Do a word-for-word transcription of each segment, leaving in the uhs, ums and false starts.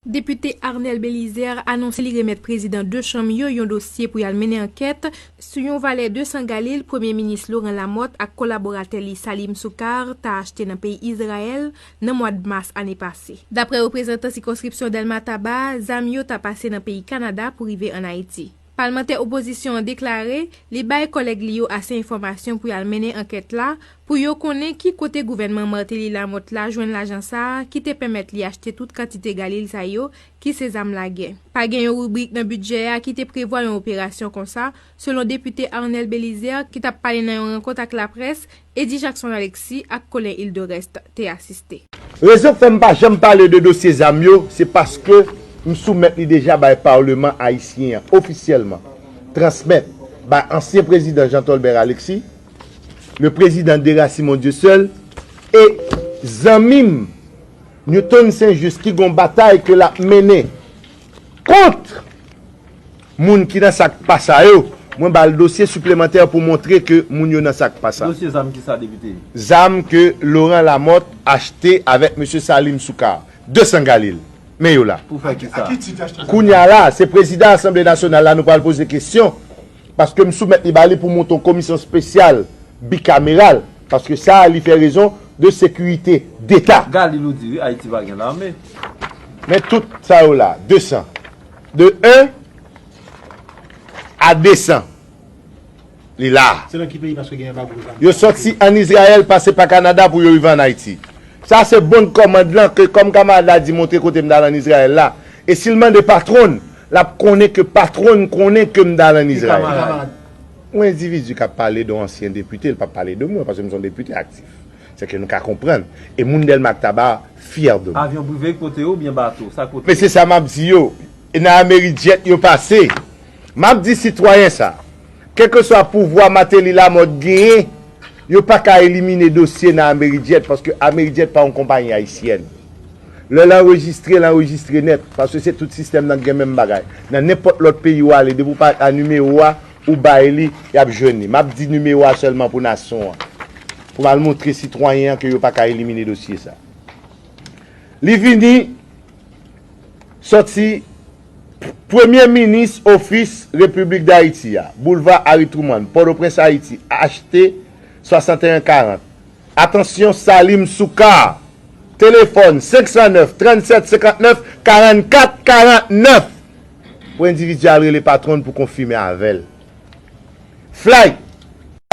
Depite Arnel Belizaire anonse li remèt prezidan de chanm yo yon dosye pou y al mennen ankèt sou yon valè de san galil Premye Minis Laurent Lamothe ak kolaboratè li Salim Soukar ta achte nan peyi Izrayèl nan mwa mas ane pase. Daprè reprezantan sikonskripsyon Dèlma Taba, zam yo ta pase nan peyi Kanada pou rive ann Ayiti. Palmantè opozisyon an deklare li bay kòlèg li yo ase enfòmasyon pou y al mennen ankèt la pou yo konnen ki kote gouvènman Martelly Lamothe la jwenn lajan sa a ki te pèmèt li achte tout kantite galil sa yo ki se zam lagè. Pa gen yon ribrik nan bidjè a ki te prevwa yon operasyon konsa, selon depite Arnel Belizaire ki t ap pale nan yon rankont ak laprès Eddy Jackson Alexis ak Colin Hildorest te asiste. Rezon k fè m pa janm pale de dosye zam yo, se paske m soumèt li deja bay Paleman ayisyen an ofisyèlman, transmèt bay ansyen prezidan Jean Tolbert Alexis, le président Dera Simon Dieuseul, e zanmi m Newton Saint Juste ki gon batay ke l ap mennen kont moun ki nan sa k pa sa yo, mwen ba l dosye siplemantè pou montre ke moun yo nan sa k pa sa. Dosye zam kisa, depite? Zam ke Laurent Lamothe achte avèk mesye Salim Soukar, de san galil. Men yo la. Pou fè kisa? Kounye a la, se prezidan Asanble Nasyonal la nou pral poze kesyon. Paske m soumèt li ba li pou monte yon komisyon espesyal bikameral. Paske sa a, li fè rezon de sekirite deta. Galil ou di wi, Ayiti pa gen lame. Men tout sa yo la, de san. De en a de san. Li la. Se nan ki peyi paske gen anbago zam? Yo sòti ann Izrayèl, pase pa Kanada pou yo rive ann Ayiti. Sa se bon kòmand lan ke kòm kamarad la di montre kote m t al ann Izrayèl la. E si l mande patwon l, l ap konnen ke patwon l konnen ke m t al ann Izrayèl. Yon endividi k ap pale de yon ansyen depite, l p ap pale de mwen, paske m se yon depite aktif. Se ke nou ka konprann. E moun Dèlma ak Taba fyè de mwen. Avyon prive k pote yo oubyen bato? Sa k pote yo? Men se sa m ap di yo. E nan Amerijet yo pase. M ap di sitwayen sa. Kèlkeswa pouvwa Martelly Lamothe genyen, yo pa ka elimine dosye nan Amerijet, paske Amerijet pa yon konpayi ayisyèn. Lè l anrejistre, l anrejistre nèt, paske se tout sistèm nan k gen menm bagay. Nan nenpòt lòt peyi w ale, depi w pa a nimewo a, ou bay li, y ap jwenn li. M ap di nimewo a sèlman pou nasyon an. Pou m al montre sitwayen an ke yo pa ka elimine dosye sa. Li vini sòti Premye Minis Ofis Repiblik Dayiti a, Boulva Harry Truman, Pòtoprens, Ayiti, H T swasanteyen karant. Atansyon, Salim Soukar. Telefòn, senk san nèf, trannsèt senkantnèf, karannkat karannèf. Pou endividi a al rele patwon l pou konfime avè l. Flight,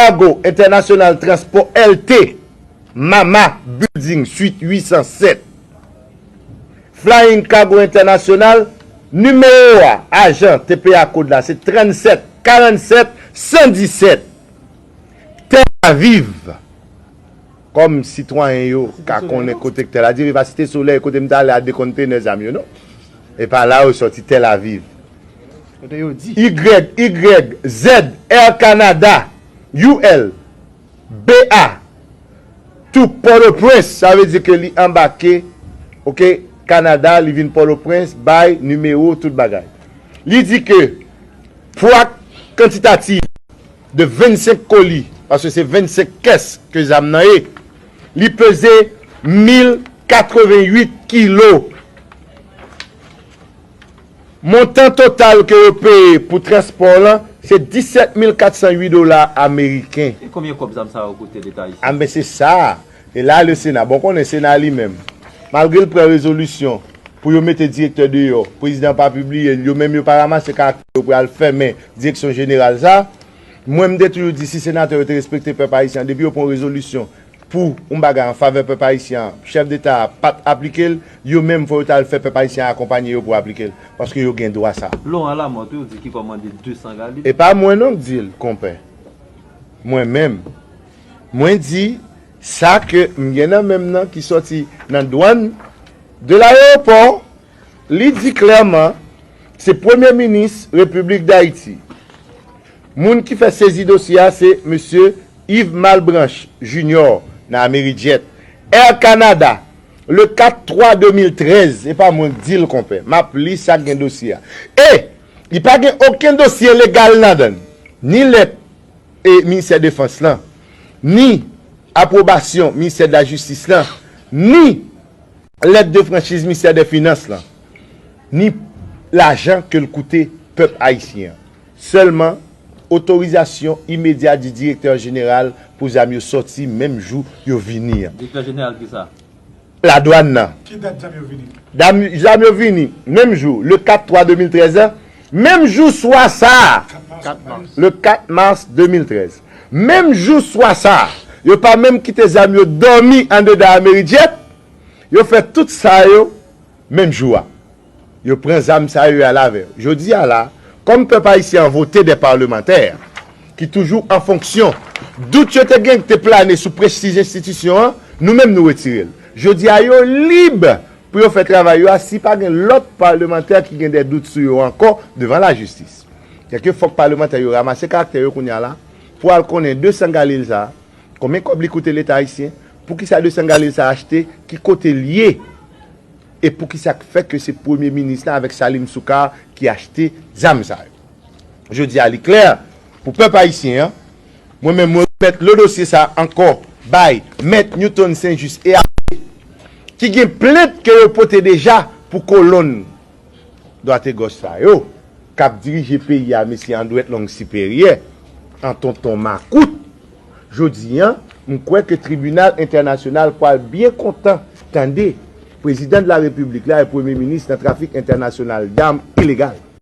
Cargo International Transport L T, Mama Building, Suite uit san sèt. Flying Cargo International, nimewo a, ajan T P A kòd la, se trannsèt karannsèt san disèt. Tel Aviv, kòm sitwayen yo ka konnen kote k Tel Aviv, e pa Site Solèy, kote m t ale a de kontenè zam yo, non. E pa la yo sòti, Tel Aviv. Kote yo di? Y, Y Z, Air Canada, U L, B A, tou Pòtoprens, sa vle di ke li anbake, oke, Kanada, li vin Pòtoprens, bay nimewo, tout bagay. Li di ke pwa kantitatif de vennsenk koli, paske se vennsenk kès ke zam nan ye, li peze mil katreventuit kilo. Montan total ke yo peye pou transpò lan, se disèt mil katsan uit dola ameriken. E konbyen kòb zam sa yo koute Leta ayisyen? A, men se sa. E la, le Sena, bon, konnen Sena li menm, malgre l pran rezolisyon pou yo mete direktè deyò, prezidan pa pibliye l, yo menm yo pa ranmase karaktè yo pou y al fèmen direksyon jeneral sa. Mwen, m te toujou di, si senatè yo te respekte pèp ayisyen an, depi yo pran rezolisyon pou yon bagay an favè pèp ayisyen an, chèf deta a pa t aplike l, yo menm fò yo t al fè pèp ayisyen an akonpanye yo pou aplike l, paske yo gen dwa sa. Laurent Lamothe, yo di ki kòmande de san galil. E pa mwen non k di l, konpè. Mwen menm, mwen di sa ke m gen nan men m nan ki sòti nan dwàn de layewopò, li di klèman, se Premye Minis Repiblik Dayiti. Moun ki fè sezi dosye a, se mesye Yves Malbranche Junior nan Amerijet. Air Canada, le kat twa de mil trèz, e pa mwen k di l, konpè. M ap li sa k gen dosye a. E li pa gen okenn dosye legal ladan l. Ni lèt e Ministè Defans lan, ni apwobasyon Ministè de la Jistis lan, ni lèt de franchiz Ministè dè Finans lan. ni lajan ke l koute pèp ayisyen an. Sèlman, otorizasyon imedya di direktè jeneral pou zam yo sòti menm jou yo vini an. Direktè jeneral ki sa? Ladwann nan. Ki dat zam yo vini? Zam yo vini menm jou, le kat twa de mil trèz an, menm jou swa sa a, le kat mas de mil trèz. Menm jou swa sa a, yo pa menm kite zam yo dòmi andedan Amerijet, yo fè tout sa yo menm jou a. Yo pran zam sa yo al avè yo. Jodi a la, kòm pèp ayisyen an vote de palmantè ki toujou an fonksyon, dout yo te gen ki te plane sou prestij enstitisyon an, nou menm nou retire l. Jodi a yo lib pou yo fè travay yo a si pa gen lòt palmantè ki gen de dout sou yo ankò devan lajistis. Sèke fòk palmantè yo ranmase karaktè yo kounye a la pou al konnen de san galil sa a, konbyen kòb li koute Leta ayisyen, poukisa de san galil sa a achte, ki kote l ye, e poukisa k fè ke se premye minis la avèk Salim Soukar ki achte zam sa yo. Jodi a li klè pou pèp ayisyen an, mwen menm mwen remèt le dosye sa ankò bay mèt Newton Saint Juste e a ki gen plent ke yo pote deja pou kolonn dwat e gòch sa yo k ap dirije peyi a, mesye Andrette Long Siperyè, an tonton makout. Jodi an, m kwè ke tribinal entènasyonal pral byen kontan tande prezidan de la repiblik la e premye minis nan trafik entènasyonal dam ilegal.